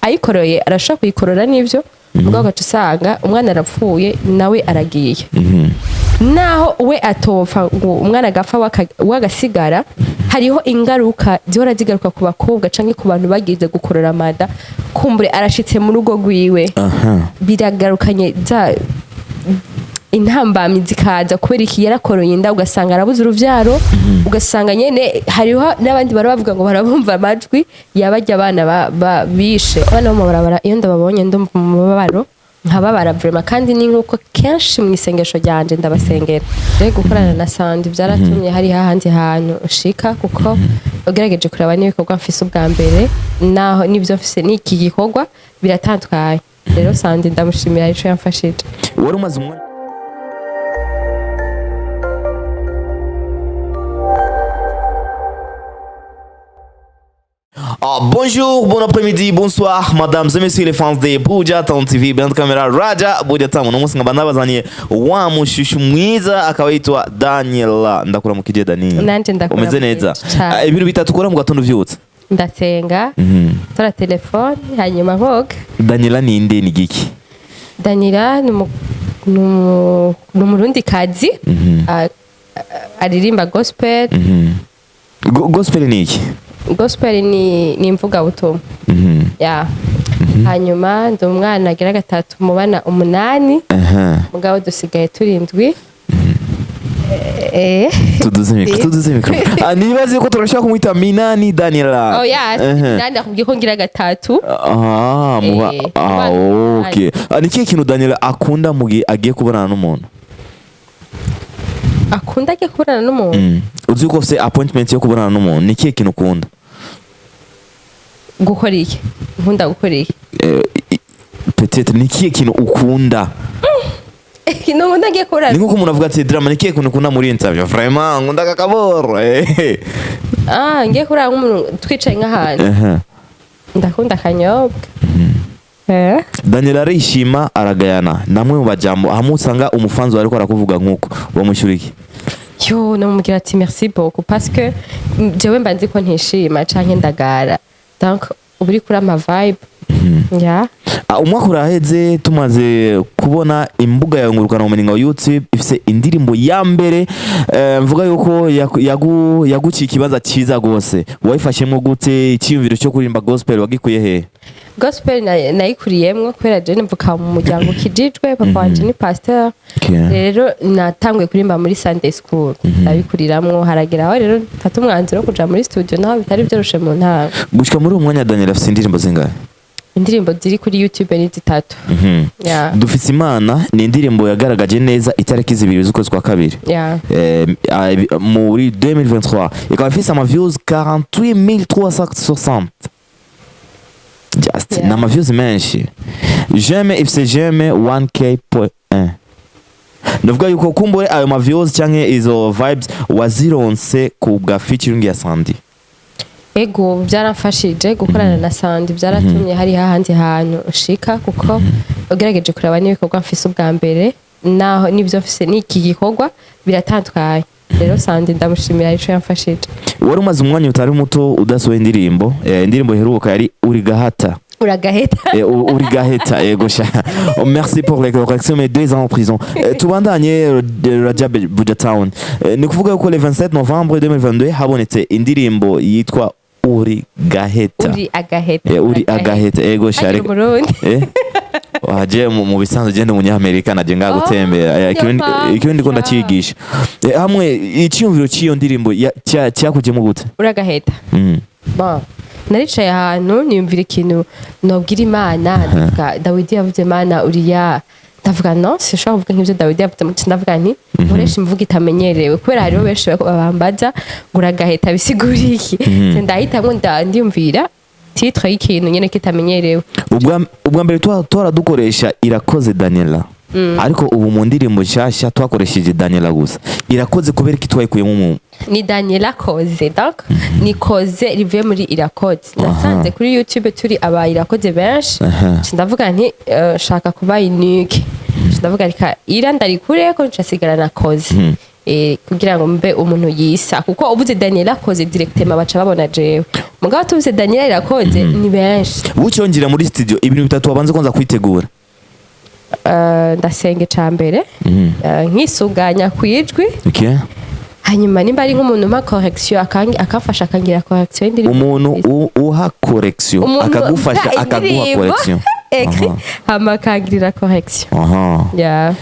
Ayikoroye arashobora kuyikorora n'ivyo, mugabo ugaca usanga umwana arapfuye, nawe aragiye. Naho we atopfa ngo umwana agapfa, we agasigara, hariho ingaruka zihora zigaruka ku bakobwa canke ku bantu bagize gukorora amada. Kumbure arashitse mu rugo rwiwe, biragarukanye za intambamyi zikaza kubera iki? Yarakoroye inda, ugasanga arabuze uruvyaro, ugasanga nyene hariho n'abandi bara bavuga ngo barabumva amajwi yabarya abana bishe abana bo mu mabarabara. Iyo ndababonye ndumva umubabaro, nkababara vraiment. Kandi ni nkuko kenshi mu isengesho ryanje ndabasengera. Rero gukorana na Sandi byaratumye hari hahandi hantu nshika, kuko ugerageje kuraba n'ibikorwa mfise ubwa mbere naho n'ibyo mfise n'iki gikorwa biratandukanye. Rero Sandi ndamushimira ico yamfashije. Wari umaze umwanya. Ah, bonjour, bon après-midi, bonsoir, mesdames et messieurs les fans de Buja Town TV, Band Camera Raja Buja Town. Uno munsi nkaba nabazaniye wa mushushu mwiza, akaba yitwa Daniela. Ndakuramukije, Dani. Nanje ndakuramukije Umeze neza? cane. Ah, ibintu bitatu ukora mu gatondo uvyutse? Ndasenga, tora telefone, hanyuma nkoga. Daniela ninde, ni giki? Daniela ni umurundikazi aririmba gospel. Gospel ni iki? Gospel ni imvugabutumwa. Ya, hanyuma ndi umwana agira gatatu mu bana umunani. Mugabo dusigaye turindwi. Tuduze micro, tuduze micro. Ah, nibaze ko turashaka kumwita Minani Daniela. Oh ya, nandi nakubwiye ko ngira gatatu. Ah, muba ah, mubana. okay. Ah, ni ikihe kintu Daniela akunda mu gihe agiye kubonana n'umuntu? Akunda agiye kubonana n'umuntu? Uzi ko ufite appointment yo kubonana n'umuntu, ni ikihe kintu ukunda? Gukora iki? Nkunda gukora iki? Peut-être ni ikihe kintu ukunda? Ikintu nkunda agiye kubonana? Ni nkuko umuntu avuga ati: "Drama, ni ikihe kintu ukunda muri interview?" Vraiment nkunda kakaboro. Ah, ngiye kubonana nk'umuntu, twicaye nk'ahantu, ndakunda akanyobwa. Daniel arishima, aragayana namwe mu bajambo hamwe usanga umufanzi wawe ariko arakuvuga nk'uko, wamushyura iki? Yo, namubwira ati: "Merci beaucoup", parce que jewe mba nzi ko ntishima canke ndagara, donc uba uri kuri ama vibe ya. Ah, umwaka uraheze tumaze kubona imbuga yawe ngurukana bumenyi nka YouTube ifise indirimbo ya mbere, mvuga yuko yaguciye ikibanza cyiza rwose. Wayifashemo gute? Icyiyumviro cyo kuririmba gospel wagikuye hehe? Gospel nayikuriyemwo kubera jewe mvuka mu muryango ukijijwe, papa wanje ni pasteur. Rero natanguye kuririmba muri Sunday school, ndabikuriramwo, haragera aho rero mfata umwanzuro wo kuja muri studio, naho bitari vyoroshe mu ntango. Gushika muri uwo mwanya, Daniel afise indirimbo zingahe? Indirimbo ziri kuri YouTube ni zitatu. Yeah. Dufise Imana ni indirimbo yagaragaje neza itariki 2 z'ukwezi kwa kabiri muri 2023, ikaba ifise ama views 48360 just. Ni ama views menshi. J'aime ifise j'aime 1K.1. Ndavuga yuko kumbure ayo ma views canke izo vibes wazironse ku bwa featuring ya Sandy. Ego, byaramfashije gukorana na Sandi, byaratumye hari hahandi hantu nshika, kuko ugerageje kuraba n'ibikorwa mfise ubwa mbere naho n'ibyo mfise n'iki gikorwa biratandukanye. Rero Sandi ndamushimira ico yamfashije. Wari umaze umwanya utari muto udasohoye indirimbo. Indirimbo iheruka yari Uri Gahata. Uragaheta. Uri Gaheta, yego sha. Oh, merci pour les corrections, mais 2 ans en prison. Tubandanye, Rajab Buja Town. Ni kuvuga yuko le 27 novembre 2022 habonetse indirimbo yitwa Uri Gaheta. Uri Agaheta. Uri Agaheta, yego sha. Hagira Umurundi. Waje mu bisanzwe genda umunyamerika naje ngaha Oh, gutembera. niyo mpamvu. Ikirundi ko ndacigisha. Hamwe iciyumviro cy'iyo ndirimbo cyakujemo gute? Uragaheta. Bon, naricaye ahantu niyumvira ikintu nobwira Imana. Ndavuga Dawidi yavuze: "Imana uriya." Ndavuga: "No, sinshobora kuvuga nk'ibyo Dawidi yavuze." Muti ndavuga nti nkoresha imvugo itamenyerewe, kubera hariho benshi babambaza ngo uragaheta bisigura iki. Ndahitamwo, ndiyumvira titre y'ikintu nyene kitamenyerewe. Ubwa mbere twara dukoresha Irakoze Daniela, ariko ubu mu ndirimbo nshasha twakoresheje Daniela gusa. Irakoze kubera ko twayikuyemo mu Ni Daniela Koze, donc ni Koze rivuye muri Irakoze. Nasanze kuri YouTube turi aba Irakoze benshi. Nca ndavuga nti shaka kuba unique. Nca ndavuga reka ira ndarikureko, nca na Koze. Kugira ngo mbe umuntu yisa, kuko uvuze Daniela Koze directement baca babona jewe. Mugabo tuvuze Daniela Irakoze, ni benshi. Bucyongera muri studio, ibintu bitatu wabanza kwanza kwitegura. Ndasenga ica mbere, nkisuganya ku ijwi. Hanyuma nimba ari nk'umuntu umpa correction, akamfasha, akangira correction y'indirimbo. Umuntu uha correction? Umuntu Akagufasha, umpa akaguha indirimbo, correction. écrit, hama akangirira correction. Yeah.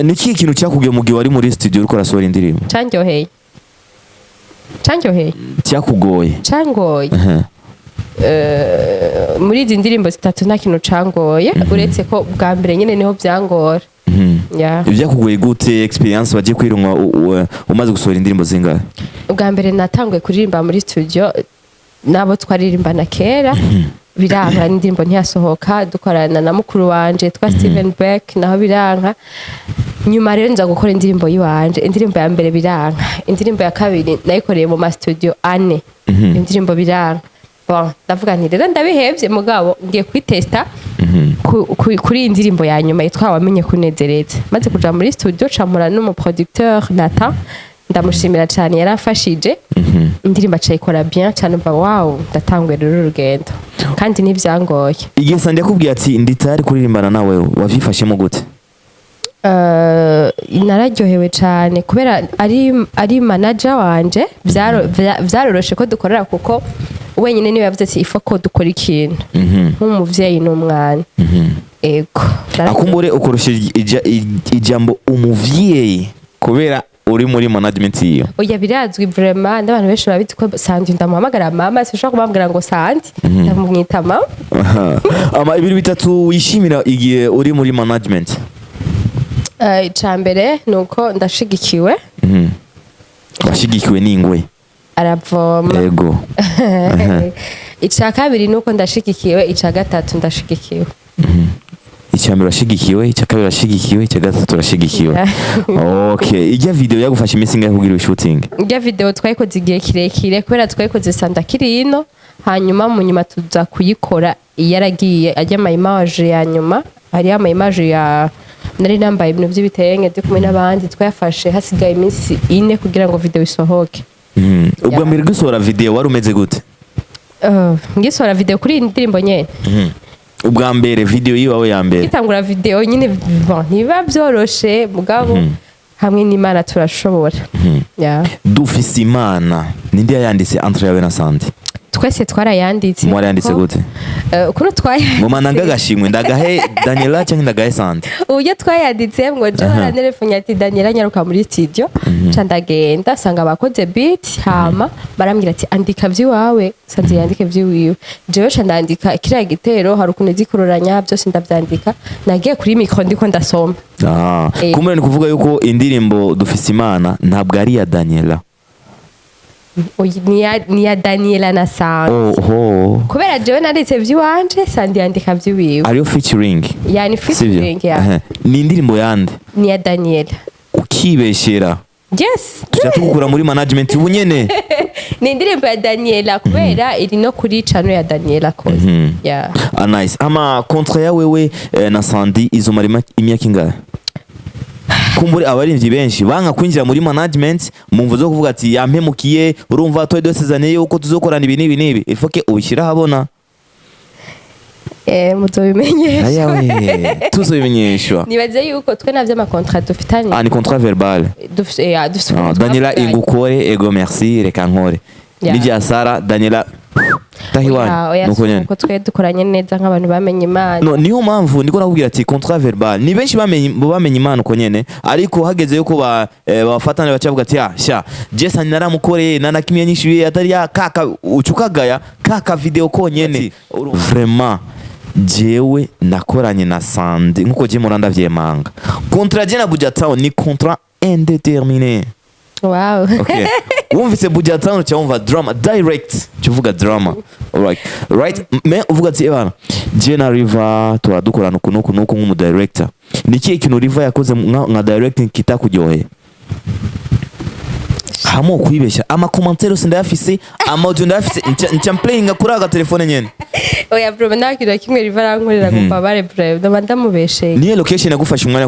Ni ikihe kintu cyakubwiye mu gihe wari muri studio uriko urasohora indirimbo? Canryoheye, canryoheye. Cyakugoye? Cangoye. Muri izi ndirimbo zitatu nta kintu cangoye, uretse ko bwa mbere nyine niho byangora. Yeah. Ibyakugoye gute? Experience wagiye kwirunga umaze gusohora indirimbo zingahe? Ubwa mbere natanguye kuririmba muri studio n'abo twaririmbana kera, biranka, indirimbo ntiyasohoka. Dukorana na mukuru wanje twa Steven Beck, naho biranka. Nyuma rero nza gukora indirimbo yiwanje. Indirimbo ya mbere biranka, indirimbo ya kabiri nayikoreye mu ma studio ane, indirimbo biranka. Bon, ndavuga nti rero ndabihevye, mugabo ngiye kwitesta kuri iyi ndirimbo ya nyuma yitwa Wamenye Kunezereza. Maze kuja muri studio, camura n'umuproducteur Nathan, ndamushimira cyane, yaramfashije. Indirimbo acayikora bien cyane, mva wow, ndatanguye rero urugendo kandi ntibyangoye. Igihe Sandi yakubwiye ati ndi tayari kuririmbana nawe, wavyifashemo gute? Nararyohewe cyane kubera ari manager wanje. Vyaroroshe ko dukorera, kuko wenyine niwe yavuze ati ifo ko dukora ikintu nk'umuvyeyi n'umwana. Ego. Akumbure ukoresheje ijambo umuvyeyi kubera uri muri management yiyo? Oya, birazwi vraiment, n'abantu benshi barabizi ko Sandi ndamuhamagara mama. Sinshobora kumubwira ngo Sandi, ndamwita mama. Ama ibintu bitatu wishimira igihe uri muri management. Ica mbere ni uko ndashigikiwe. Washigikiwe n'ingwe. Aravoma. Ego. Ica kabiri ni uko ndashigikiwe. Ica gatatu, ndashigikiwe. Icya mbere urashigikiwe, icya kabiri urashigikiwe, icya gatatu urashigikiwe. Okay, ijya video yagufasha iminsi ingahe kugira shooting? Irya video twayikoze igihe kirekire, kubera twayikoze Sanda kiri ino, hanyuma mu nyuma tuza kuyikora yaragiye ajya ama image ya nyuma. Hariyo ama image ya nari nambaye ibintu by'ibitenge, ndi kumwe n'abandi. Twayafashe hasigaye iminsi 4 kugira ngo video isohoke. Ubwa mbere gusohora video wari umeze gute? Ngisohora video kuri iyi ndirimbo nyene? Ubwa mbere video yiwawe ya mbere. Gitangura video nyine, bon, ntibiba byoroshe, mugabo hamwe n'Imana turashobora. Yeah. Dufise Imana ninde yayanditse entre yawe na Sandi? Twese twarayanditse. Mwarayanditse gute? Ukuntu twayanditse? Ngoma nanga agashimwe ndagahe Daniela cyangwa ndagahe Sandi? Uburyo twayanditse ngo jo aranerefonye ati Daniela, nyaruka muri studio. Ca ndagenda, sanga abakoze beat, hama barambwira ati andika vy'iwawe, Sanze yandike vy'iwiwe. Jewe ca ndandika kiriya gitero, hari ukuntu zikururanya byose, ndavyandika. Nagiye kuri micro ndiko ndasoma. Kumbe ni kuvuga yuko indirimbo Dufise Imana ntabwo ari iya Daniela? Oya, ni ya Daniela na Sandi. Oho. Kubera jewe nanditse vy'iwanje, Sandi yandika vy'iwiwe. Ariyo featuring? Yani Sivyo? featuring ya. Aha. Ni indirimbo yande? Ni ya Daniela. Ukibeshera Yes. tuja tugukura muri management ubu nyene. Ni indirimbo ya Daniela kubera iri no kuri channel ya Daniela koze, yeah. Ah, nice. Ama contrat ya wewe na Sandi izomara imyaka ingahe? Kumbure abarimvyi benshi banka kwinjira muri management mu mvu zo kuvuga ati yampemukiye, urumva twari dusezeraniye yuko tuzokorana ibi n'ibi n'ibi. Il faut que ubishyira ahabona. Muzobimenyesha. Ayawe, tuzobimenyeshwa. Nibaze yuko twe navyo ama contrat dufitanye. Ah, ni contrat verbal. Dufise Ah, ukuntu Daniela, twavuganye. ingukore, ego, merci, reka nkore. N'ibya Sara, Daniela tahiwani. Oya, Nuko nyene. Nuko twe dukoranye neza nk'abantu bamenye Imana. No, niyo mpamvu ndiko nakubwira ati contrat verbal. Ni benshi bamenye Imana uko nyene, ariko hageze yuko bafatana bacavuga ati ah sha Jason naramukoreye nana kimwe nyishuye atari ya kaka ucukagaya kaka video konyene. Vraiment jewe nakoranye na Sandi nkuko je muranda vyemanga, contrat je na Buja Town ni contrat indéterminé. Okay, wumvise Buja Town uca wumva drama direct, uca drama. Alright, right. Me uvuga ati ebana je na River turadukorana uku nuku nuku nk'umu director, ni ikihe kintu River yakoze nka directing kitakuryoheye? Hamwe kwibeshya, ama commentaire yose ndayafise, ama audio ndayafise, nca playinga kuri aka telefone nyene. Oya bro, nta kintu na kimwe Riva arankorera ngo mbabare bro, ndaba ndamubesheye. Niye location yagufasha umwanya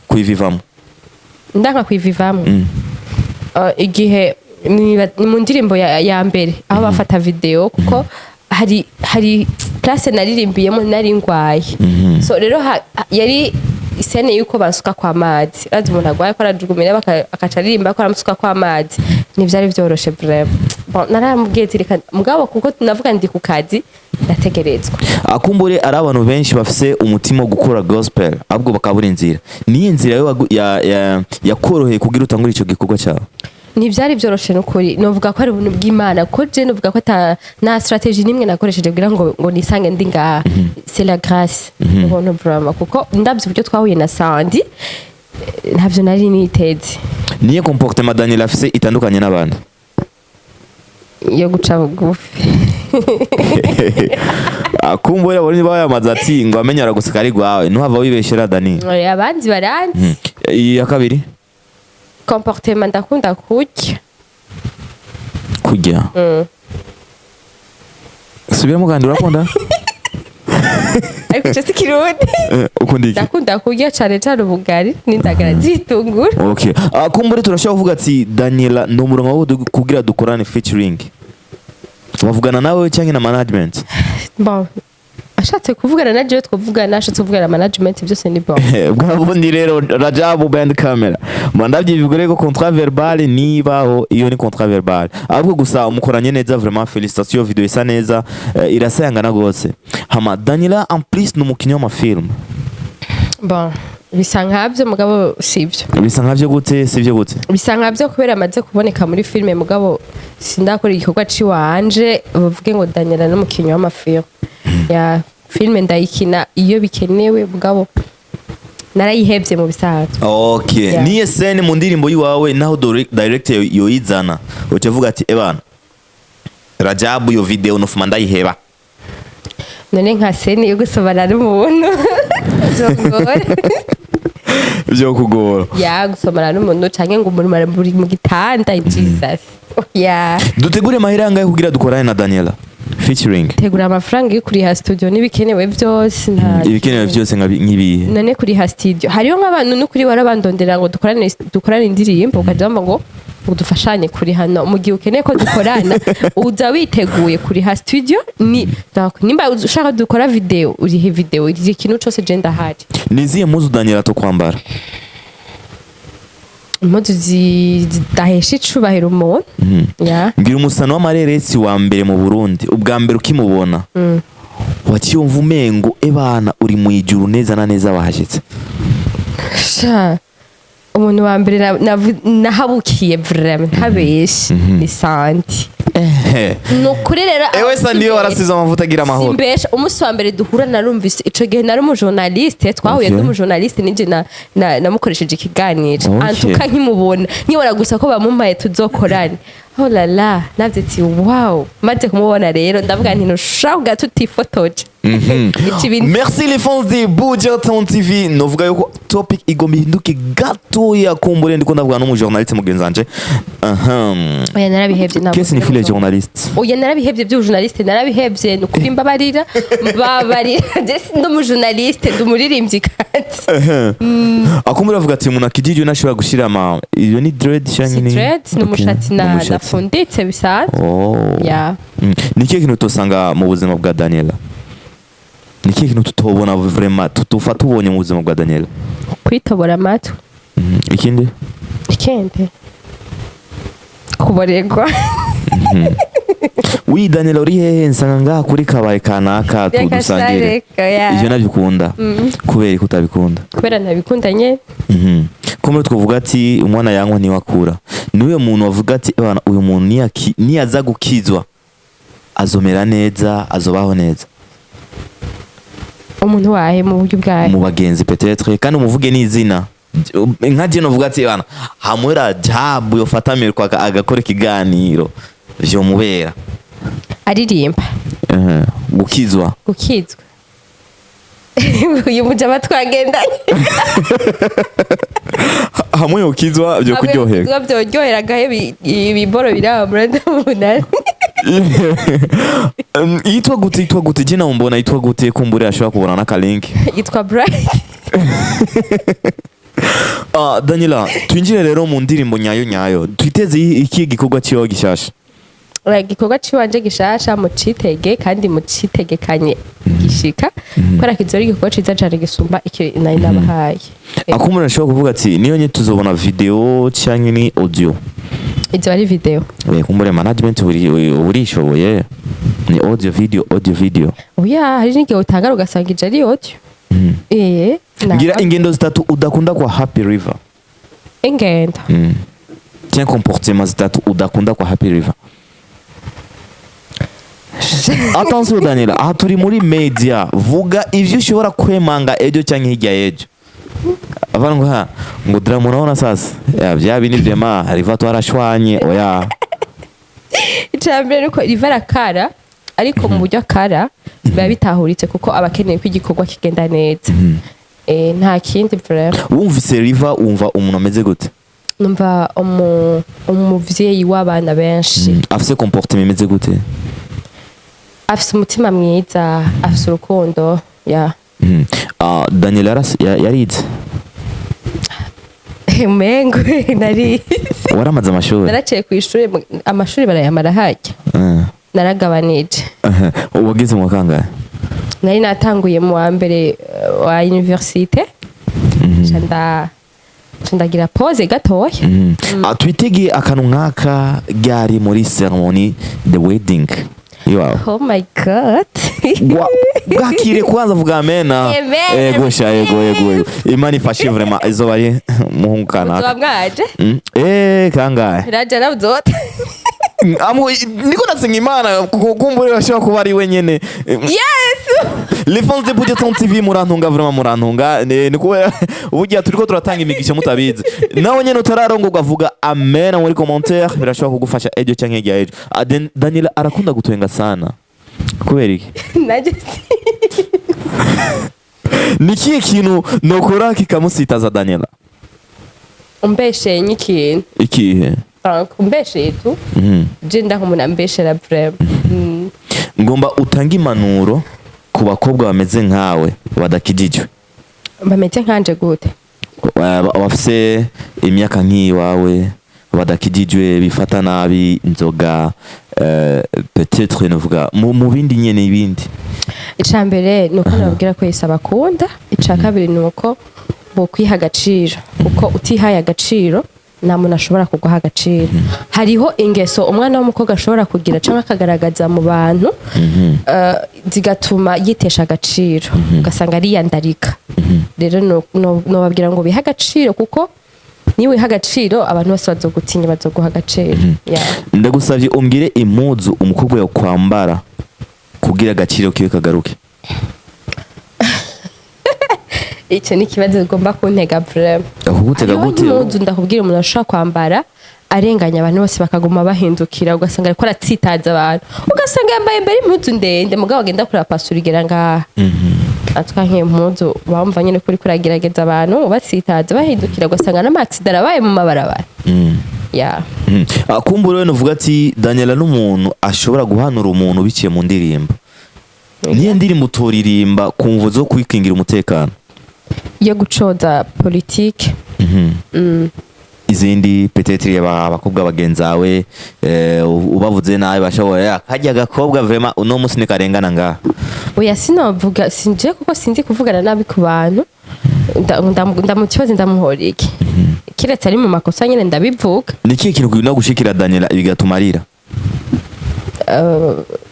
kuyivivamo? Ndanka kwivivamo. Igihe Ni mu ndirimbo ya mbere aho bafata video, kuko hari place naririmbiyemo nari ngwaye. So rero yari scène yuko bansuka kwa mazi. Urazi umuntu agwaye ko arajugumira, akaca aririmba ko aramusuka kwa mazi. Ntivyari vyoroshe vraiment. Bon, naramubwiye ati reka, mugabo kuko navuga ndi ku kazi, ndategerezwa. Akumbure ari abantu benshi bafise umutima wo gukora gospel, ahubwo bakabura inzira. Niyo nzira yo yakoroheye kugira utangure ico gikorwa cyawe? Ntibyari byoroshe n'ukuri. Novuga ko ari ubuntu bw'Imana, ko je novuga ko ata nta stratégie nimwe nakoresheje kugira ngo nisange ndi ngaha. C'est la grâce, ubuntu vraiment, kuko ndabye uburyo twahuye na Sandy, ntavyo nari niteze. Niyo comportement Daniel afise itandukanye n'abandi? Yo guca bugufi. Akumbure abone bayamaze ati ngo amenye araguseka ari gwawe, ntuhava wibeshera, Dani. Oya, abandi baranzi. Iya kabiri? Comportement, ndakunda kurya. Kurya? Mm. Subiramo kandi, urakunda? Ariko ico si Kirundi. Ukunda iki? Ndakunda kurya cane cane ubugari n'indagara z'ibitunguru. Okay, kumbure turashobora kuvuga ati Daniela ni umurongo wo kugira dukorane featuring, wavugana nawe cyangwa na management? Bon, ashatse kuvugana na jewe twavugana, ashatse kuvugana na management, byose ni bon. Bwa bundi rero, Rajabu band camera ndabyivuga rero, contrat verbal nibaho, iyo ni contrat verbal. Ahubwo gusa umukoranye neza, vraiment félicitations, video isa neza, irasayangana gose. Hama Daniela en plus ni umukinnyi w'amafilm. Bon, bisa nkabyo, mugabo sibyo. Bisa nkavyo gute? Sivyo gute? Bisa nkabyo kubera amaze kuboneka muri filime, mugabo sindakora igikorwa ciwanje bavuge ngo Daniela n'umukinnyi w'amafilme. Ya filime ndayikina iyo bikenewe, mugabo narayihevye mu bisanzwe. Okay. Yeah. Niye scène mu ndirimbo yiwawe naho director yoyizana ucavuga ati: "Ebana Rajabu, yo video nofuma ndayiheba"? None nka scène yo gusomana n'umuntu vyongora? Vyo kugora. Ya, gusomana n'umuntu canke ngo umuntu muri mu gitanda, Jesus, ya. Dutegure amahera angahe kugira dukorane na Daniela featuring? Tegura amafaranga yo kuriha studio n'ibikenewe byose, nta Ibikenewe byose nk'ibihe? None kuriha studio, hariho nk'abantu n'ukuri warabandondera ngo dukorane indirimbo, ukajya bamba ngo dufashanye kuriha. No mu gihe ukeneye ko dukorana, uza witeguye kuriha studio. Ni donc nimba ushaka dukora video, urihe video, urihe ikintu cose, je ndahari. Ni izihe mpuzu Daniela to kwambara? Impuzu zidahesha icubahiro umuntu, ya. Mbwira umusano w'amareresi wa mbere mu Burundi, ubwa mbere ukimubona waciye umengo ebana uri mu ijuru neza na neza wahashitse. Sha, umuntu wa mbere nahabukiye vraiment, ntabeshe, ni Santi. Ni ukuri rero. Ewe Sandy, warasize amavuta agira amahoro. Simbesha, umunsi wa mbere duhura narumvise, ico gihe nari umujournaliste, twahuye ndi umujournaliste, nije namukoresheje ikiganiro. Antuka nkimubona, nkibona gusa ko bamumpaye tuzokorane, oh la la, navye ati wow. Maze kumubona rero ndavuga nti ntushobora tutifotoje. Ico ibintu. Merci les fans de Buja Town TV. Novuga yuko topic igomba ihinduke gatoya, kumbure ndiko ndavuga n'umujournaliste mugenzi wanje. Aham. Oya, narabihevye ntabwo. Qu'est-ce signifie les journalistes? Oya, narabihevye by'ubujournaliste, narabihevye, ni ukuri, mbabarira, mbabarira. Je ndi umujournaliste, ndi umuririmbyi kandi. Akumbure avuga ati umuntu akijijwe ntashobora gushira ama, iyo ni dread cyangwa Si ni dread, ni umushatsi Ni na umushatsi. nafunditse bisanzwe. Oh. Ya. Ni ikihe kintu utosanga mu buzima bwa Daniela? Ni ikihe kintu tutobona vraiment, tutufa tubonye mu buzima bwa Daniela? Kwitobora amatwi. Ikindi? Ikindi, kuboregwa. Wi Daniela, uri hehe? Nsanga ngaha kuri kabare kanaka Reka tudusangire. reka, ya. Ivyo navyo ukunda? Kubera ko utabikunda? Kubera ntabikundanye. Ko muri twavuga ati umwana yanywa ntiwakura, niwe muntu wavuga ati: "Ebana, uyu muntu niyaza gukizwa azomera neza, azobaho neza"? Umuntu wahe, mu buryo bwahe? Mu bagenzi peut-être, kandi umuvuge n'izina. Nka je novuga ati: "Ebana, hamwe Rajabu yofata mirwa agakora ikiganiro, vyomubera." Aririmba? Gukizwa. Gukizwa, uyu mujama twagendanye. Hamwe yokizwa vyo kuryohera. Byoryohera agahe ibiboro birabura ndabona. Yitwa gute? Yitwa gute? Je namumbona, yitwa gute? Kumbure ashobora kubona n'akalink. Yitwa Bright. Ah, Daniela, twinjire rero mu ndirimbo nyayo nyayo. Twiteze iki gikorwa ciwe gishasha? Oya, igikorwa ciwanje gishasha mucitege kandi mucitegekanye gishika, kubera kizoba ari igikorwa ciza cane gisumba iki nari nabahaye. Akumura ashobora kuvuga ati niyo nye tuzobona video canke ni audio? Izoba ari video. Kumbure management urishoboye, ni audio video, audio video? Oya, hari n'igihe utangara ugasanga ije ari audio. Ngira ingendo zitatu udakunda kwa Happy River. Ingendo? Tiens, comportement zitatu udakunda kwa Happy River. Attention Daniela, aha turi muri media, vuga ivyo ushobora kwemanga ejo canke hirya y'ejo. Avana ngo ha ngo drama, unaona sasa ya vya bindi vyema River twarashwanye, oya. Icya mbere nuko riva arakara, ariko mu buryo akara biba bitahuritse, kuko aba akeneye ko igikorwa kigenda neza. Nta kindi vraiment. Wumvise River, wumva umuntu ameze gute? Numva umuvyeyi w'abana benshi. Afise comportement imeze gute? Afise umutima mwiza, afise urukundo ya. Ah, Daniela yarize? Umengo nari Waramaze amashuri? Naraciye ku ishuri, amashuri barayamara hajya. Naragabanije. Aha. Wageze mu wa kangahe? Nari natanguye mu wa mbere wa université, nca ndagira pause gatoya. Ah, twitege akantu nk'aka ryari muri ceremony the wedding iwawe? Oh my God! Bwakire kwanza, vuga amena. Amen. Ego sha, ego ego ego, Imana ifashe vraiment, izoba ari muhungu Uzoba kanaka. mwaje. Kangahe? Raja nawe uzota. Amu niko nasenga Imana kuko kumbure bashobora kuba ari wenyene. Yes. Les fans de Buja Town TV, murantunga vraiment, murantunga. Ni kubera burya turiko turatanga imigisha mutabizi. Nawe nyene utararongorwa, avuga amen muri commentaire, birashobora kugufasha ejo canke hirya ejo. Ah, Daniela arakunda gutwenga sana, kubera iki? Nanjye si. Ni ikihe kintu nokora kikamusitaza Daniela? Umbesheye nk'ikintu. Ikihe? Donc, umbesheye tu. Je nda nk'umuntu ambeshera vraiment. Ngomba utange impanuro ku bakobwa bameze nkawe badakijijwe. Bameze nkanje gute? Bafise imyaka nk'iwawe, badakijijwe, bifata nabi inzoga, peut-être novuga mu bindi nyene ibindi. Ica mbere ni uko nababwira ko Yesu abakunda. Ica kabiri ni uko bokwiha agaciro, kuko utihaye agaciro nta muntu ashobora kuguha agaciro. Hariho ingeso umwana w'umukobwa ashobora kugira cyangwa akagaragaza mu bantu, zigatuma yitesha agaciro, ugasanga ariyandarika. Rero nobabwira ngo bihe agaciro, kuko niba wiha agaciro abantu bose bazogutinya, bazoguha agaciro. Yeah. Ndagusavye umbwire impuzu umukobwa yokwambara kugira agaciro kiwe kagaruke. Icyo ni ikibazo ugomba kuntega vraiment. Kugutega Hariho gute? nk'impuzu ndakubwira umuntu ashobora kwambara arenganya, abantu bose bakaguma bahindukira, ugasanga ariko aratsitaza abantu, ugasanga yambaye imbere impuzu ndende, mugabo agenda kureba pasura igera ngaha. Atwa nk'iyo mpuzu bamva nyine kuri kuragerageza abantu ubatsitaza bahindukira, ugasanga n'ama accident arabaye mu mabarabara. Ya. Ah, kumbura we nuvuga ati Daniela n'umuntu ashobora guhanura umuntu biciye mu ndirimbo, niyo ndirimbo utoririmba ku mvo zo kwikingira umutekano? Yo gucoza politike. Izindi peut-être abakobwa bagenzawe, ubavuze nabi bashobora kajya gakobwa vraiment uno munsi nikarengana ngaha. Oya, sinovuga, sinje kuko sinzi kuvugana nabi ku bantu. Ndamukibazo ndamuhora iki, kiretse ari mu makosa nyine ndabivuga. Ni ikihe kintu kigenda gushikira Daniela bigatuma arira?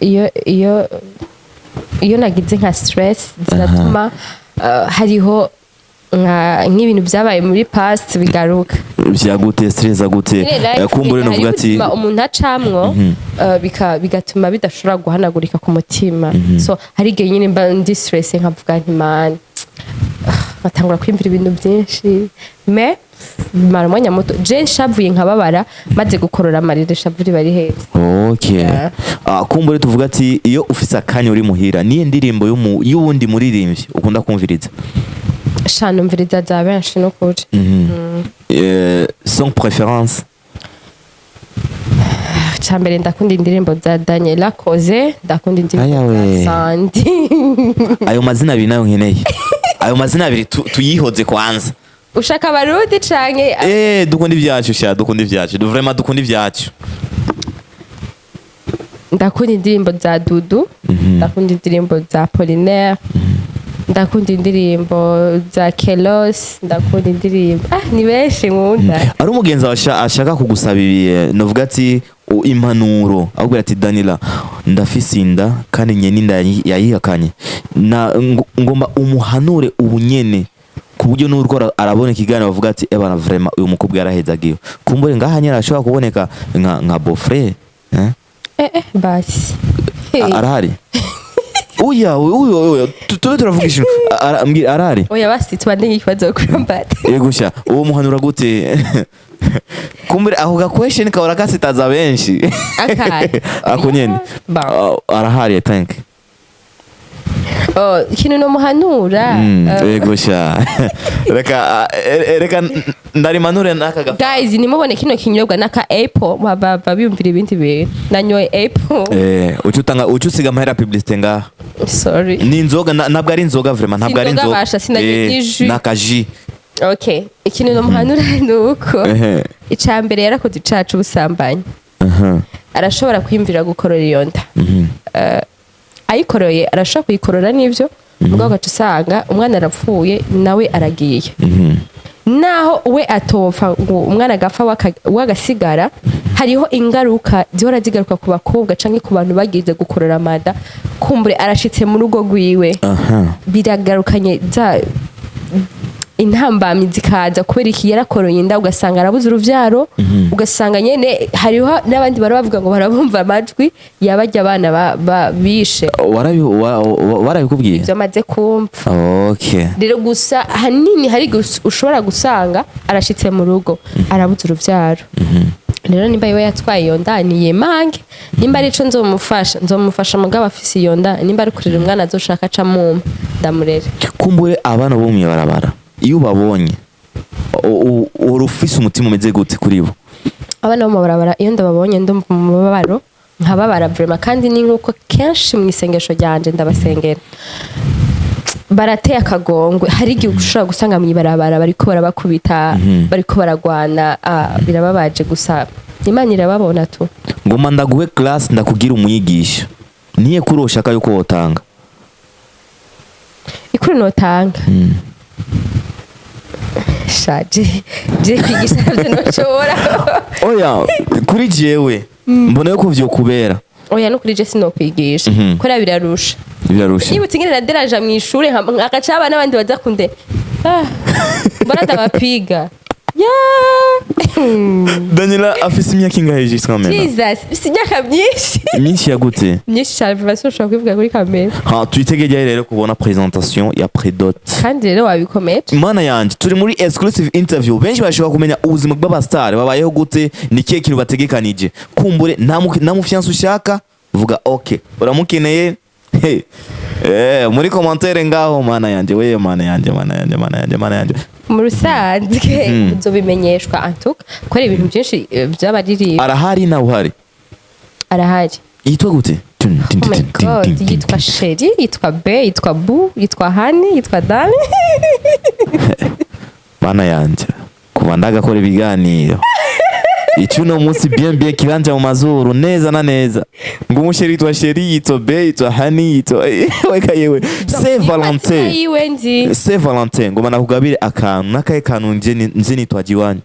Iyo nagize nka stress ziratuma hariho nk'ibintu byabaye muri past bigaruka. Vyagute stress gute? Nyine life, Kumbure hariho novuga ati ubuzima umuntu acamwo, bigatuma bidashobora guhanagurika ku mutima. So hari igihe nyine mba ndi stress nkavuga nti man, nkatangura kwiyumvira ibintu byinshi, mais mara umwanya muto je nshavuye nkababara, maze gukorora amarira ishavu riba riheze. Okay. Yeah. Ah, kumbure tuvuga ati iyo ufise akanya uri muhira, niyo ndirimbo y'uwundi muririmbyi ukunda kumviriza? Sha, numviriza za benshi n'ukuri. Son préférence? Cya mbere ndakunda indirimbo za Daniela Koze, ndakunda indirimbo Ayawe. za Sandy. Ayo mazina abiri nayo nkeneye, ayo mazina abiri tuyihoze kwanza. Ushaka Abarundi canke? Dukunda ivyacu sha, dukunda ivyacu. Vraiment dukunda ivyacu. Ndakunda indirimbo za Dudu, ndakunda indirimbo za Polinaire, ndakunda indirimbo za Kelos, ndakunda indirimbo, ni benshi nkunda. Ari umugenzi wawe ashaka kugusaba ibi, novuga ati impanuro, akubwira ati: "Danila, ndafise inda kandi nyene inda yayihakanye na ngomba umuhanure ubu nyene", ku buryo n'uriko arabona ikiganiro bavuga ati: "Ebana, vraiment uyu mukobwa yarahezagiwe." Kumbure ngaha nyene arashobora kuboneka nka beau-frère, eh? Basi. Arahari? Uya uya uya, tube turavuga ikintu. Mbwira, arahari? Oya, basi tubandanye ikibazo kurambata. Yego sha, uwo muhanura gute? Kumbure ako ga question kahora kasitaza benshi. Akahe? Ako nyene. Bon. Arahari, I think. Oh, ikintu nomuhanura, Yego sha, reka reka ndarimanure n'aka ga Guys, nimubone kino kinyobwa n'aka apple, baba biyumvira ibindi bintu. Nanyoye apple. Uca utanga, uca usiga amahera publicité ngaha. Sorry. Ni inzoga, ntabwo ari inzoga, vraiment ntabwo ari Si inzoga. inzoga. Basha, sinaryo ni jus. N'aka jus. Okay, ikintu nomuhanura ni uko ica mbere yarakoze icaha c'ubusambanyi. Arashobora kwiyumvira gukorora iyo nda. Ayikoroye, arashobora kuyikorora n'ivyo, mugabo ugaca usanga umwana arapfuye, nawe aragiye. Naho we atopfa ngo umwana agapfa, we agasigara, hariho ingaruka zihora zigaruka ku bakobwa canke ku bantu bagize gukorora amada. Kumbure arashitse mu rugo rwiwe, biragarukanye za intambamyi zikaza kubera iki yarakoroye inda, ugasanga arabuze uruvyaro, ugasanga nyene hariho n'abandi bara bavuga ngo barabumva amajwi yabajya abana bishe. Warabikubwiye? Ivyo amaze kumva. Rero gusa hanini hari ushobora gusanga arashitse mu rugo arabuze uruvyaro. Rero nimba iwe yatwaye iyo nda, niyemange. Nimba ari ico nzomufasha, nzomufasha, mugabo afise iyo nda. Nimba ari kurera umwana, azoshaka aca mumpa ndamurere. Kumbure abana bo mw'ibarabara, iyo ubabonye, uhora ufise umutima umeze gute kuri bo? Abana bo mu mabarabara, iyo ndababonye ndumva umubabaro, nkababara vraiment. Kandi ni nkuko kenshi mu isengesho ryanje ndabasengera, barateye akagongwe. Hari igihe ushobora gusanga mu ibarabara bariko barabakubita, bariko baragwana. Birababaje, gusa Imana irababona tu. Ngoma ndaguhe class, ndakugira umwigisha, niye kuri ushaka yuko wotanga? Ikuru notanga, shaje je kwigisha navyo noshobora. Oya, kuri jewe mbona yuko vyokubera. Oya, no kuri je sinokwigisha, kubera birarusha. Birarusha. Nibutse ingene naderaja mw'ishure, agaca haba n'abandi baza kunde, mbona ndabapiga ya. Daniela afise imyaka ingahe jusqu'à maintenant? Jesus, si imyaka myinshi. Myinshi yagute? Myinshi cyane vuba, sinshobora kubivuga kuri kamera. Ha, tuyitegeye rero kubona présentation ya prédot. Kandi rero wabikomeje. Mana yanje, turi muri exclusive interview. Benshi bashobora kumenya ubuzima bw'abastar, babayeho gute, ni kihe kintu bategekanije. Kumbure nta mu fiancé ushaka, vuga okay uramukeneye. Hey. Muri commentaire ngaho. Mana yanje we, mana yanje, mana yanje, mana yanje, mana yanje. Mu rusanzwe uzobimenyeshwa antuka ko ari ibintu byinshi, by'abaririmba. Arahari nawe uhari? Arahari. Yitwa gute? Tun, tin, Oh my tin, tin, God, tin, tin, yitwa tin. Chéri, yitwa B, yitwa Bu, yitwa Hani, yitwa Dani. Mana yanje, kuva ndagakora ibiganiro icyo uno munsi, bien bien kiranja mu mazuru neza na neza, ngo umu chéri yitwa Chéri, yitwa B, yitwa Hani, yitwa weka yewe Saint Valentin. Yiwe nzi. Saint Valentin, ngoma nakugabire akantu n'akahe kantu nje nzi nitwa jiwanyu?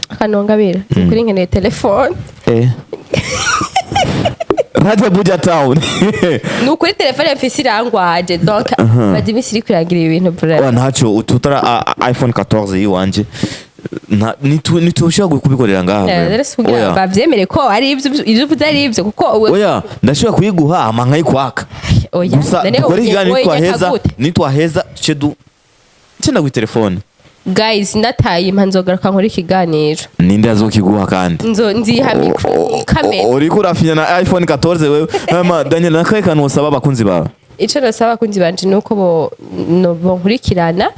Akanongabira kuri nkeneye telefone. Radio Buja Town. Ni ukuri telefone mfise irangwaje, donc maze iminsi iri kurangira ibintu bra. Wa ntaco ututara iPhone 14 yiwanje. Nitushobora kubikorera ngaha Rero vraiment. si kugira Oya. bavyemere ko ari ivyo, ivyo uvuze ari ivyo, kuko Oya, ndashobora kuyiguha hama nkayikwaka. Oya, Gusa none dukore ikiganiro, wowe nitwaheza gute? nitwaheza tuce du nce ndaguha telefone. Guys, nataye impa nzogaruka nkora ikiganiro. Ninde azokiguha kandi? Nzo nziha micro kamera. Uriko urafinya na iPhone 14 wewe. Hama Daniel, nakahe kantu usaba abakunzi bawe? Ico nasaba abakunzi banje ni uko bo no bonkurikirana,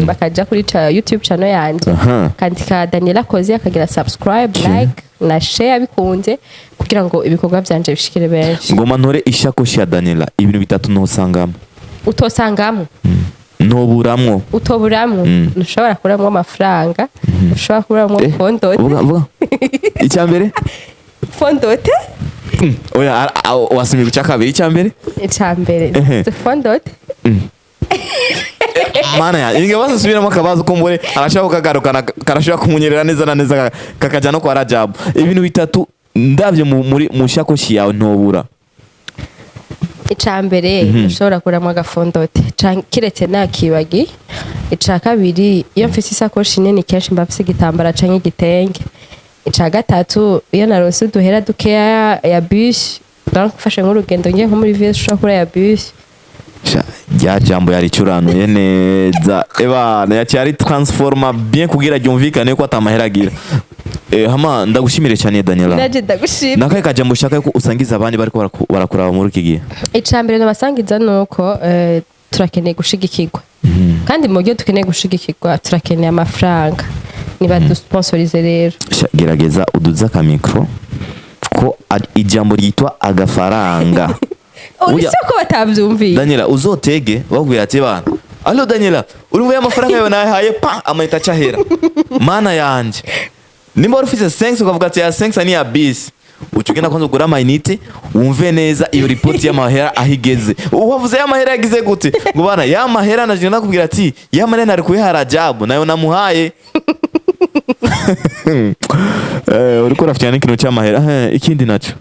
bakaja kuri YouTube channel yanje, kandika Daniela Kozi, akagira subscribe, like na share bikunze, kugira ngo ibikorwa vyanje bishikire benshi. Ngoma ntore ishakoshi ya Daniela, ibintu bitatu ntosangamo. Utosangamo? Ntoburamwo. Utoburamwo? Ntushobora kuburamwo amafaranga, ushobora kuburamwo fond de teint. Vuga vuga icya mbere. Fond de teint. Oya, wasimye ku cya kabiri, icya mbere. Ica mbere? Ehe. Fond de teint. Mana ya inge basi, subiramo akabazo ko mbure arashobora kukagarukana, karashobora kumunyerera neza na neza, kakaja no kwa Rajabu. Ibintu bitatu ndavye muri mu shakoshi yawe ntobura. Ica mbere, ushobora kuburamwo aga fond de teint, kiretse nakibagi. Ica kabiri, iyo mfise isakoshi nini kenshi mba mfise igitambara canke igitenge. Ica gatatu, iyo naronse uduhera dukeya ya bus, donc mfashe nk'urugendo ngiye nko muri ville, ushobora kubura ya bus. Sha, rya jambo yaricuranuye neza, ebana yaciye ari transforma bien kugira ryumvikane ko atamahera agira. Hama ndagushimire cyane, Daniela. Naje ndagushima. Nakaye kajambo ushaka yuko usangiza abandi bariko barakuraba muri iki gihe? Ica mbere nabasangiza nuko turakeneye gushigikirwa, kandi mu buryo dukeneye gushigikirwa turakeneye amafaranga, nibadusponsorize rero. Sha, gerageza uduze akamikro ko ijambo ryitwa agafaranga. Uretse ko batavyumviye. Daniela, uzotege bakubwira ati: "Bana, allo Daniela, urumva ya mafaranga yawe nayahaye pa amayita acahera." Mana yanje, nimba wari ufise 5 ukavuga ati ya 5 ni ya bisi, uca ugenda kwanza ugura amayinite, wumve neza iyo ripoti y'amahera aho igeze. Wavuze y'amahera yagize gute ngo bana ya mahera naje nakubwira ati ya mahera nari kuyiha Rajabu nayo namuhaye. Uriko urafyana n'ikintu cy'amahera. Ikindi naco?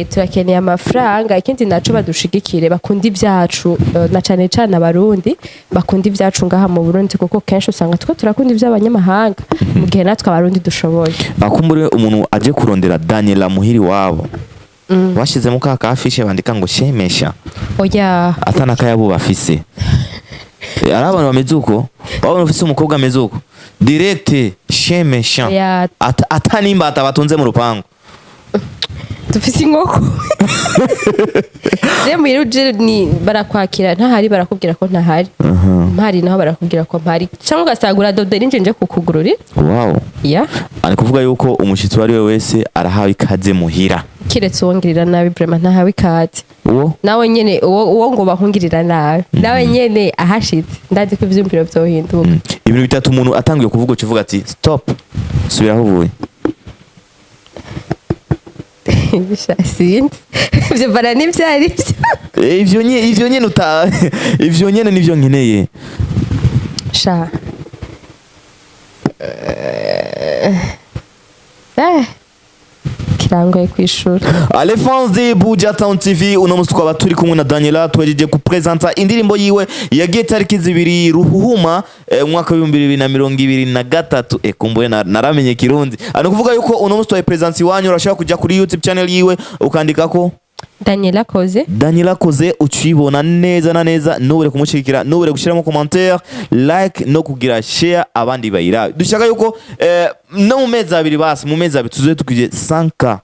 Turakeneye amafaranga. Ikindi naco, badushigikire, bakunda ibyacu, na cane cane Abarundi bakunda ibyacu ngaha mu Burundi, kuko kenshi usanga two turakunda iby'abanyamahanga mu gihe natwe Abarundi dushoboye. Akumbure umuntu aje kurondera Daniela muhiri wabo, bashizemo ka kafishe bandika ngo shemesha. Oya. Atana kayabo bafise. Ari abantu bameze uko, wabona ufise umukobwa ameze uko, direct shemesha. Oya. Ata n'imbata batunze mu rupangu. Dufise inkoko je muhira, uje ni barakwakira, ntahari barakubwira ko ntahari, mpari naho barakubwira ko mpari, cyangwa ugasanga uradodera inje nje kukugururira. Wow. Ya. Ari kuvuga yuko umushitsi uwo ari we wese arahawe ikaze muhira. Kiretse uwongirira nabi, vraiment ntahawe ikaze. Uwo? Nawe nyene uwo ngo bahungirira nabi, nawe nyene ahashitse ndazi ko ivyumviro vyohinduka. Ibintu bitatu umuntu atangiye kuvuga uca uvuga ati: "Stop, subira aho uvuye." Sha, sinzi ivyo bara n'ivyo ari vyo. Ivyo nyene uta ivyo nyene nivyo nkeneye. Sha, kirangoye kwishura. Les fans de Buja Town TV, uno musi twaba turi kumwe na Daniela, twejeje kupresenta indirimbo yiwe yagiye tariki 2 Ruhuhuma, umwaka w'2023. Kumbuye naramenye Kirundi. Ano kuvuga yuko uno musi twayipresenta iwanyu, urashobora kuja kuri YouTube channel yiwe ukandikako Daniela Koze. Daniela Koze, ucibona neza na neza. Nubure kumushigikira, nubure gushiramo commentaire, like no kugira share abandi bayirabe. Dushaka yuko no mu mezi 2, basi mu mezi 2 tuzobe tukije 5K.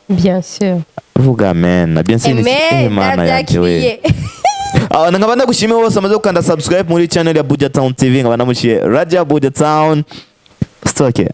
Bien sûr. Vuga amen. Bien sûr. Amen. Mana yanje we. Nabyakiriye. Ah, nkaba ndagushimiye bose amaze gukanda subscribe muri channel ya Buja Town TV, nkaba ndamushiye Radio Buja Town. Stoke.